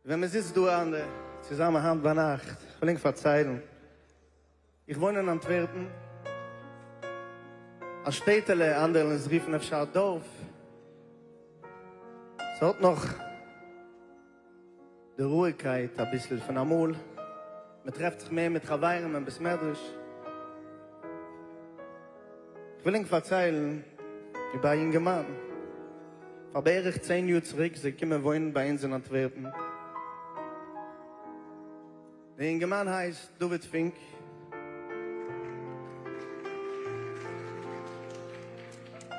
ווען מען זיצט דא אנדער צוזאמען היינט ביינאכט, כ'וויל ענק פארציילן, איך וואוין אין אנטווערפן, א שטעטעלע, אנדערע וועלן עס רופן אפשר א דארף, ס'האט נאך די רואיגקייט אביסל פון אמאל, מען טרעפט זיך מער מיט חברים אין בית מדרש. כ'וויל ענק פארציילן איבער א יונגערמאן, פאר בערך צען יאר צוריק איז ער געקומען וואוינען ביי אונז אין אנטווערפן, דער יונגערמאן הייסט דוד פינק,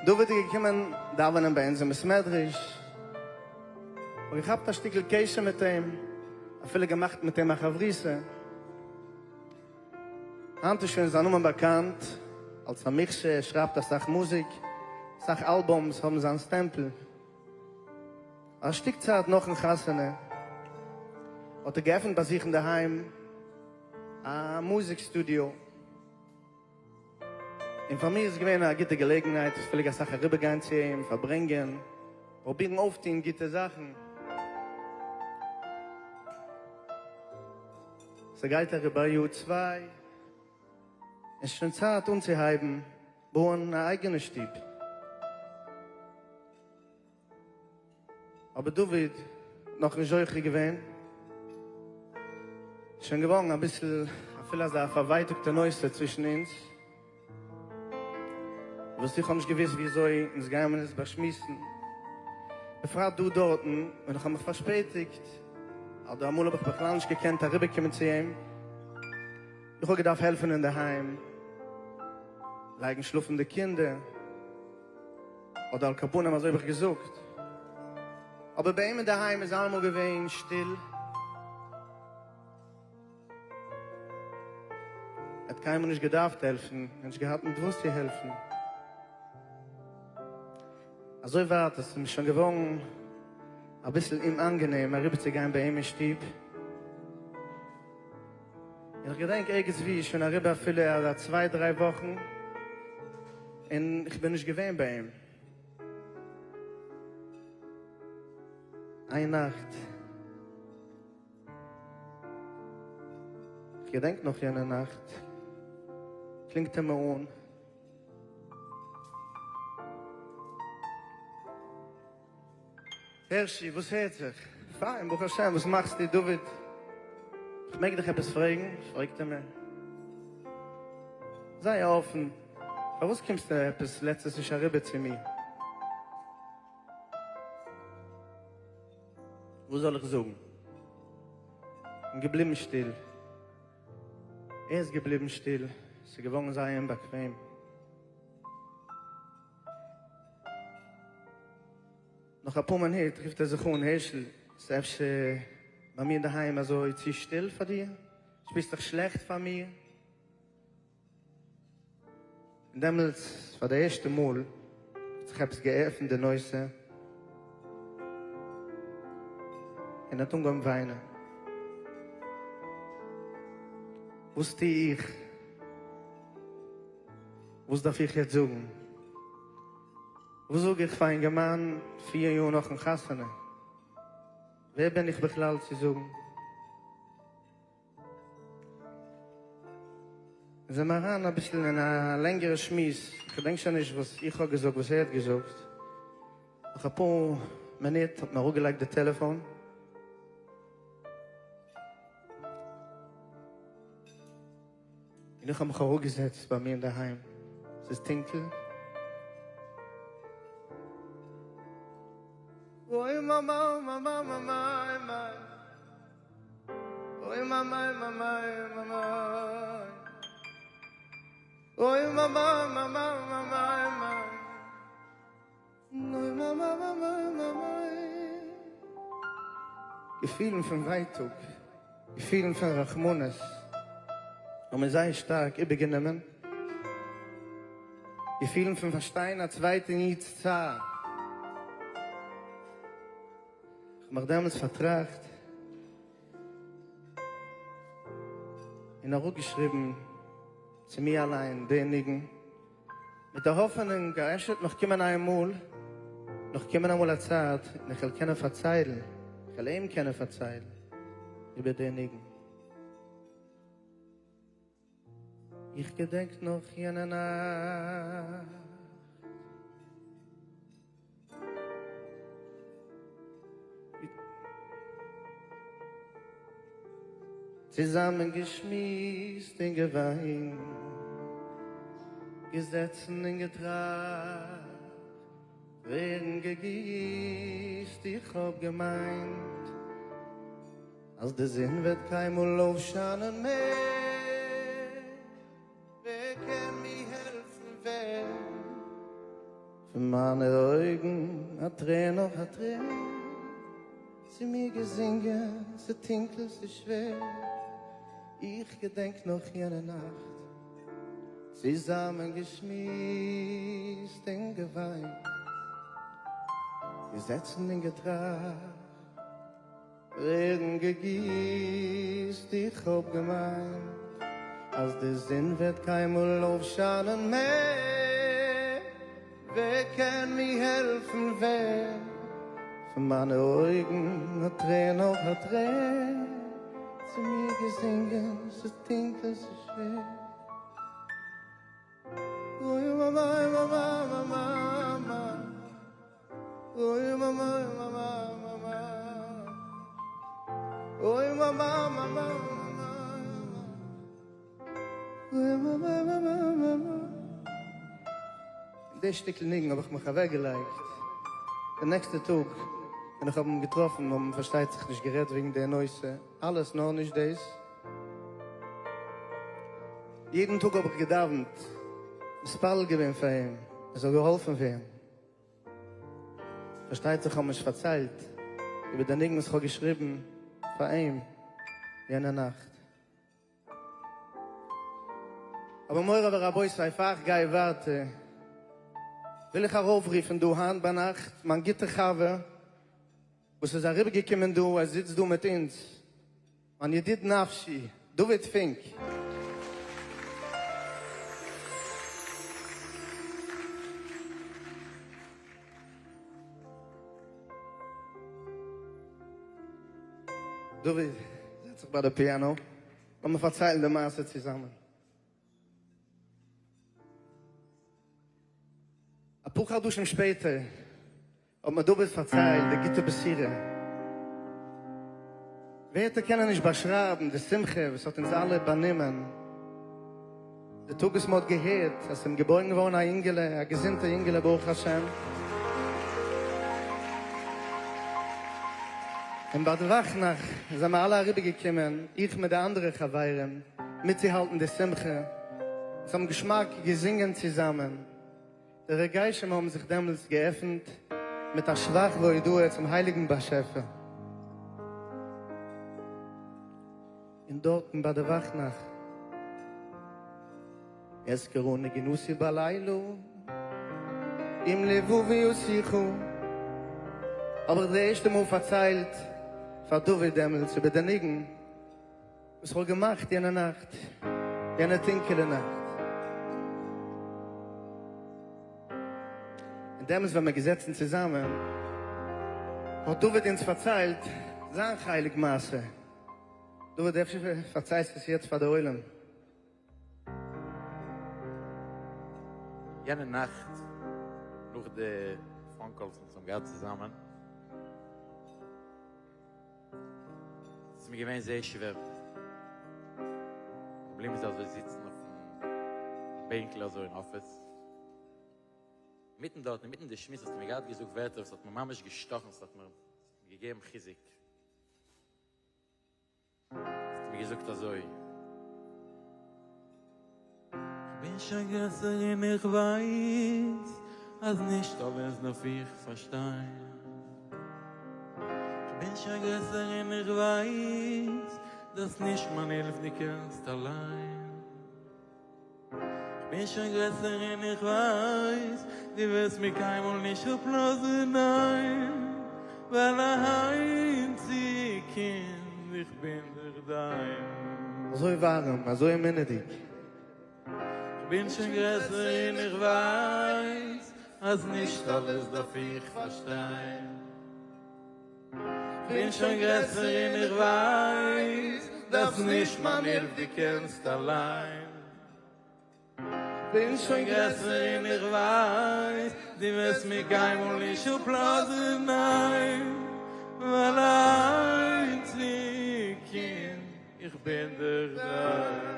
דוד איז געקומען דאווענען ביי אונז אין בית מדרש, כ'האב געכאפט א שטיקל קשר מיט אים, אפילו געמאכט מיט אים א חברותא. היינט איז שוין זיין נאמען באקאנט אלס א מוכשר, ער שרייבט אסאך מוזיק, אסאך אלבומס האבן זיין סטעמפל. א שטיק צייט נאכן חתונה האט ער געעפנט ביי זיך אינדערהיים א מוזיק סטודיאו, און פאר מיר איז געווען א גוטע געלעגנהייט, איך פלעג אסאך אריבערגיין צו אים, פארברענגען, פרובירן אויפטון גוטע זאכן. ס'גייט אריבער א יאר צוויי, און ס'שוין צייט אנצוהייבן בויען א אייגענע שטוב. אבער דוד האט נאכנישט זוכה געווען, שוין געווארן אביסל אפילו אזא פארווייטאגטע נושא צווישן אונז, וואס איך האב נישט געוואוסט וויאזוי אונז גייען מיר עס באשמועסן, בפרט דא דארטן ווען איך האב מיך פארשפעטיגט, אדער אמאל האב איך בכלל נישט געקענט אריבערקומען צו אים, איך האב געדארפט העלפן אינדערהיים, לייגן שלאפן די קינדער. אדער על כל פנים אזוי האב איך געזאגט. אבער ביי אים אינדערהיים איז אלעמאל געווען שטיל. ער האט קיינמאל נישט געדארפט העלפן, ער האט נישט געהאט מיט וואס צו העלפן. אזוי ווייט עס איז מיר שוין געווארן אביסל אומאנגענעם אריבערצוגיין ביי אים אין שטוב. און איך געדענק ערגעץ וואו איז שוין אריבער אפילו אזא צוויי דריי וואכן און איך בין נישט געווען ביי אים. איין נאכט, איך געדענק נאך יענע נאכט, קלינגט ער מיר אן, הערשי, וואס הערט זיך? פיין, ברוך השם, וואס מאכסטו דוד? איך מעג דיך עפעס פרעגן? פרעגט ער מיר. זייער אפן, פארוואס קומסטו עפעס לעצטענס נישט אריבער צו מיר? וואס זאל איך זאגן? כ'בין געבליבן שטיל. ער איז געבליבן שטיל. ס'איז געווארן זייער אומבאקוועם. נאך אפאר מינוט רופט ער זיך אן, הערשל, ס'איז אפשר ביי מיר אינדערהיים אזוי צו שטיל פאר דיר? שפירסט דיך שלעכט פאר מיר? און דעמאלטס פאר די ערשטע מאל האט זיך עפעס געעפנט די נושא, און ער האט אנגעהויבן וויינען. וואס טו איך? וואס דארף איך יעצט זאגן? וואס זאג איך פאר א אינגערמאן פיר יאר נאכן חתונה? ווער בין איך בכלל צו זאגן? זעמער אריין אביסל אין א לענגערע שמועס, כ'געדענק שוין נישט וואס איך האב געזאגט וואס ער האט געזאגט, נאך אפאר מינוט האט מען אראפגעלייגט די טעלעפאן, און איך האב מיך אראפגעזעצט ביי מיר אינדערהיים, ס'איז טונקל. אוי מאמע מאמע מאמע מאמע אוי מאמע מאמע מאמע אוי מאמע מאמע מאמע מאמע אוי מאמע מאמע מאמע געפילן פון ווייטאג, געפילן פון רחמנות האבן מיר זייער שטארק איבערגענומען, געפילן פון פארשטיין א צווייטן איד'ס צער. כ'האב מיך דעמאלטס פארטראכט און אראפגעשריבן צו מיר אליין די ניגון. מיט די האפענונג אז אפשר וועט נאך קומען איינמאל, נאך קומען אמאל א צייט און איך וועל קענען פארציילן, איך וועל אים קענען פארציילן. איבער די ניגון. איך געדענק נאך יענע נאכט. צוזאמען געשמועסט און געוויינט, געזעצן און געטראכט, טרערן געגיסט, איך האב געמיינט אז די זון וועט קיינמאל אויפשיינען מער, ווער קען מיר העלפן ווער? פון מיינע אויגן א טרער נאך א טרער, צו מיר געזינגען, ס'טונקל ס'שווער, איך געדענק נאך יענע נאכט, צוזאמען געשמועסט און געוויינט, געזעצן און געטראכט. רעגן געגיסט, איך האב געמיינט אז די זון וועט קיינמאל אויפשיינען מער, ווער קען מיר העלפן ווער? פון מיינע אויגן א טרער נאך א טרער, צו מיר געזינגען, ס'איז טונקל ס'איז שווער. די שטיקל ניגון האב איך מיך אוועקגעלייגט די נעקסטע טאג ווען איך האב אים געטראפן האבן מיר פארשטייט זיך נישט גערעדט וועגן די נושא, אלעס נאר נישט דאס. יעדן טאג האב איך געדאווענט, מתפלל געווען פאר אים ער זאל געהאלפן ווערן. פארשטייט זיך כ'האב נישט פארציילט איבער די ניגון וואס כ'האב געשריבן פאר אים יענע נאכט. אבער מורי ורבותי פאר איך גיי ווייטער וויל איך ארויפרופן דא היינט ביינאכט מיין גוטע חבר וואס איז אריבערגעקומען דא, ער זיצט דא מיט אונז, מיין ידיד נפשי, דוד פינק. דוד, זעץ זיך ביי די פיאנא, לאמיר פארציילן די מעשה צוזאמען. אפאר חדשים שפעטער האט מיר דוד פארציילט די גוטע בשורה. ווערטער קענען נישט באשרייבן די שמחה וואס האט אונז אלע באנומען די טאג וואס מען האט געהערט אז ס'איז אים געבוירן געווארן א אינגעלע, א געזונטע אינגעלע ברוך השם. און ביי די וואכנאכט זענען מיר אלע אריבערגעקומען, איך מיט די אנדערע חברים, מיטצוהאלטן די שמחה. אונז האבן געשמאק געזינגען צוזאמען. די רגשים האבן זיך דעמאלטס געעפנט מיט א שבח והודאה צום הייליגן באשעפער. און דארטן ביי די וואכנאכט, אזכרה נגינתי בלילה עם לבבי אשיחה, האב איך די ערשטע מאל פארציילט פאר דוד דעמאלטס איבער די ניגון וואס כ'האב געמאכט יענע נאכט, יענע טונקעלע נאכט. און דעמאלטס ווען מיר געזעצן צוזאמען, האט דוד אונז פארציילט זיין חלק מעשה. דוד, אפשר פארציילסט עס יעצט פאר די עולם? יענע נאכט נאך די phone calls וואס אונז האבן געהאט צוזאמען, ס'איז מיר געווען זייער שווער. געבליבן איז אזוי זיצן אויפן בענקל אזוי אין אפיס. אינמיטן דארט, אינמיטן די שמועס האסטו מיר געהאט געזאגט ווערטער וואס האט מיר ממש געשטאכן, ס'האט מיר געגעבן חיזוק. האסטו מיר געזאגט אזוי. כ'בין שוין גרעסער און איך ווייס אז נישט אלעס דארף איך פארשטיין. כ'בין שוין גרעסער און איך ווייס דאס נישט מיין הילף דו קענסט אליין. כ'בין שוין גרעסער און איך ווייס דו וועסט מיר קיינמאל נישט אפלאזן ניין ווייל א איינציג קינד איך בין דאך דיין. אזוי ווארעם, אזוי אמונה'דיג. כ'בין שוין גרעסער און איך ווייס אז נישט אלעס דארף איך פארשטיין. כ'בין שוין גרעסער און איך ווייס, דארפסט נישט מיין הילף דו קענסט אליין. כ'בין שוין גרעסער און איך ווייס, דו וועסט מיר קיינמאל נישט אפלאזן, ניין, ווייל איינציג קינד איך בין דיך דיין.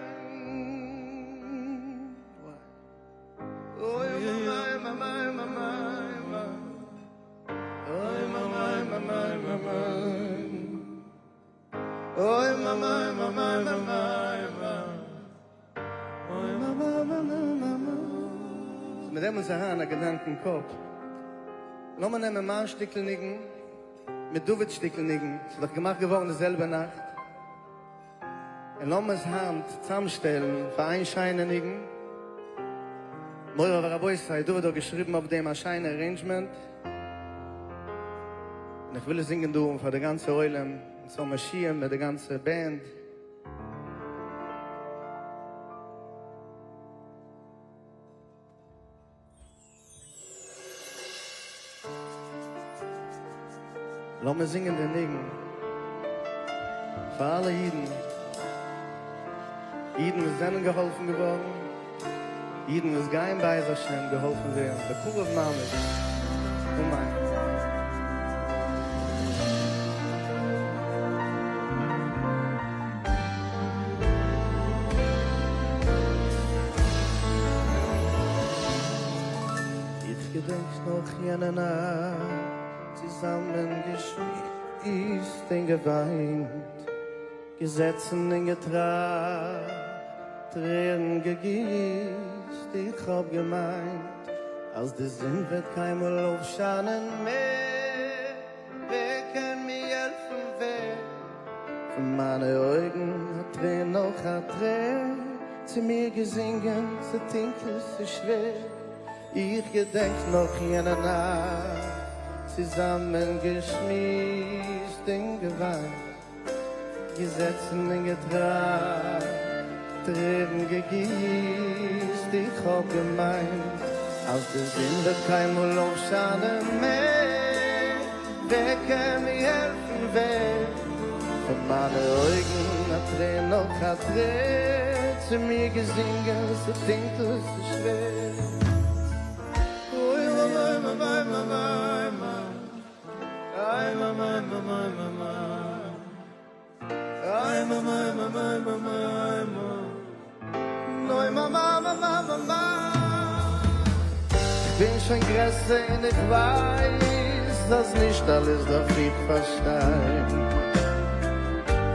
מיט דעם איז אריין א געדאנק אין קאפ, לאמיר נעמען מיין שטיקל ניגון מיט דוד'ס שטיקל ניגון, ס'איז דאך געמאכט געווארן די זעלבע נאכט, און לאמיר עס היינט צוזאמשטעלן פאר איין שיינע ניגון. מורי ורבותי, דוד האט געשריבן אויף דעם א שיינע arrangement, און איך וויל עס זינגען דא פאר די גאנצע עולם, און ס'זאל משפיע מיט די גאנצע band. לאמיר זינגען די ניגון פאר אלע אידן, אידן וואס זענען געהאלפן געווארן, אידן וואס גייען בעז השם געהאלפן ווערן בקרוב ממש, אמן. איך געדענק נאך יענע נאכט, צוזאמען געשמועסט און געוויינט, געזעצן און געטראכט, טרערן געגיסט, איך האב געמיינט אז די זון וועט קיינמאל אויפשיינען מער, ווער קען מיר העלפן ווער? פון מיינע אויגן א טרער נאך א טרער, צו מיר געזינגען, ס'טונקל ס'שווער, איך געדענק נאך יענע נאכט, צוזאמען געשמועסט און געוויינט, געזעצן און געטראכט, טרערן געגיסט, איך האב געמיינט אז די זון וועט קיינמאל אויפשיינען מער, ווער קען מיר העלפן ווער? פון מיינע אויגן א טרער נאך א טרער, צו מיר געזינגען, ס'טונקל ס'שווער. אוי אוי אוי אוי אוי אוי. כ'בין שוין גרעסער און איך ווייס אז נישט אלעס דארף איך פארשטיין.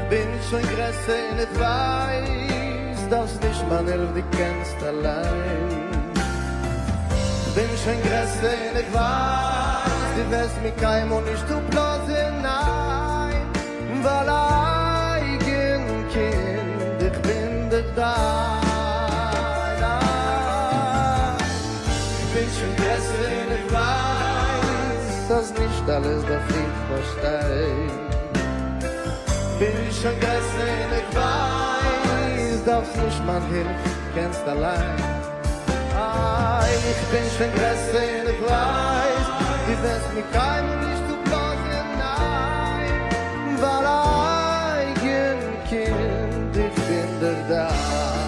כ'בין שוין גרעסער און איך ווייס דארפסט נישט מיין הילף דו קענסט אליין. כ'בין שוין גרעסער און איך ווייס דו וועסט מיר קיינמאל נישט אפלאזן ניין ווייל אייגן קינד איך בין דיך דיין כ'בין שוין גרעסער און איך ווייס אז נישט אלעס דארף איך פארשטיין בין שוין גרעסער און איך ווייס דארפסט נישט מיין הילף קענסט אליין. איי, איך בין שוין גרעסער און איך ווייס, דו וועסט מיר קיינמאל נישט אפלאזן, ניין, ווייל אייגן קינד איך בין דיר דיין.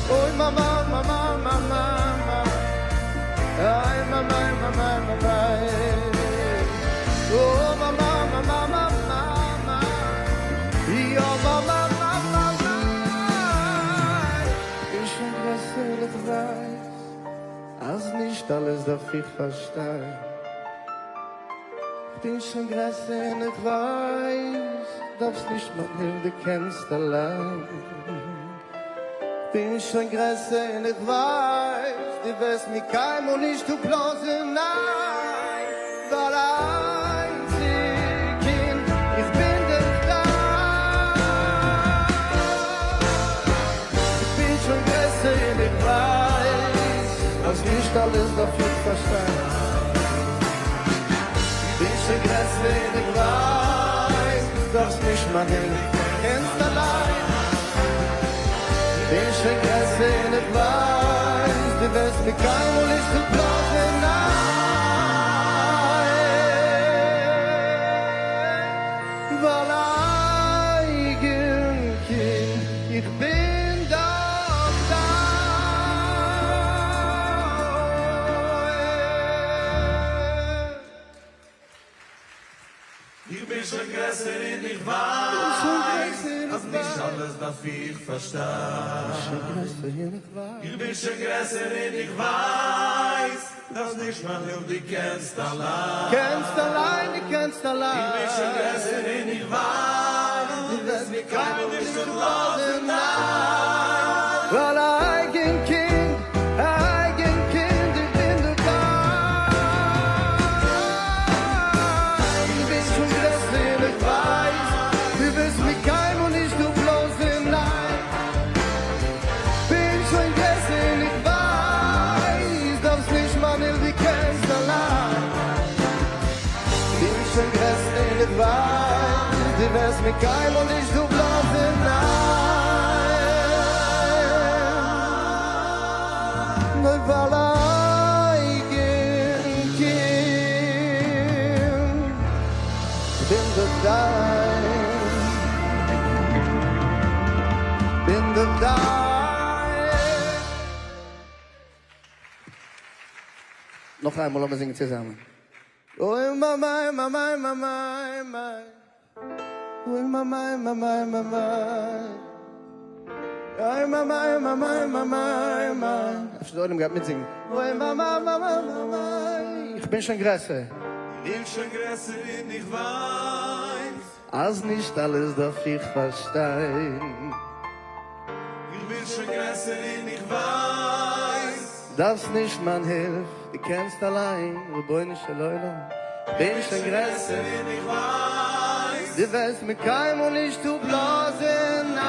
אוי מאמא מאמא מאמא איי מאמא מאמא מאמא אוי מאמא מאמא מאמא יא מאמא מאמא בין שוין גרעסער איך ווייס אז נישט אלעס דארף איך פארשטיין כ'בין שוין גרעסער און איך ווייס דארפסט נישט מיין הילף דו קענסט אליין כ'בין שוין גרעסער און איך ווייס דו וועסט מיר קיינמאל נישט אפלאזן ניין ווייל איינציג קינד איך בין דיך דיין כ'בין שוין גרעסער און איך ווייס אז נישט אלעס דארף איך פארשטיין כ'בין שוין גרעסער און איך ווייס דארפסט נישט מיין הילף קענסט אליין כ'בין שוין גרעסער און איך ווייס דו וועסט מיר קיינמאל נישט אפלאזן ניין. איך בין שוין גרעסער און איך ווייס אז נישט אלעס דארף איך פארשטיין. איך בין שוין גרעסער און איך ווייס דארפסט נישט מיין הילף דו קענסט אליין. קענסט אליין דו קענסט אליין. איך בין שוין גרעסער און איך ווייס דו וועסט מיר קיינמאל נישט אפלאזן ניין. ווייל א אייגן קינד, א אייגן קינד איך בין דא דיין. איך בין שוין גרעסער און איך ווייס דו וועסט מיר קיינמאל נישט אפלאזן ניין. בין שוין גרעסער און איך ווייס דארפסט נישט מיין הילף דו קענסט אליין. בין שוין גרעסער און איך ווייס דו וועסט מיר קיינמאל נישט אפלאזן ניין. נאר ווייל א אייגן קינד בין דאך דיין. בין דאך דיין. נאך איינמאל לאמיר זינגען צוזאמען. אוי מאמיי מאמיי מאמיי מיי. אוי מאמיי מאמיי מאמיי. אוי מאמיי מאמיי מאמיי מיי. אפשר די עולם גייט מיטזינגען. אוי מאמיי מאמיי מאמיי. איך בין שוין גרעסער. בין שוין גרעסער און איך ווייס. אז נישט אלעס דארף איך פארשטיין. איך בין שוין גרעסער און איך ווייס. דארפסט נישט מיין הילף, דו קענסט אליין, רבונו של עולם. בין שוין גרעסער און איך ווייס. דו וועסט מיר קיינמאל נישט אפלאזן, ניין.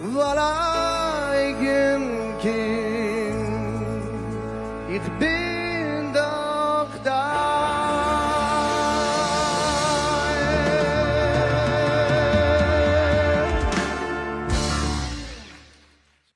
ווייל א אייגן קינד איך בין.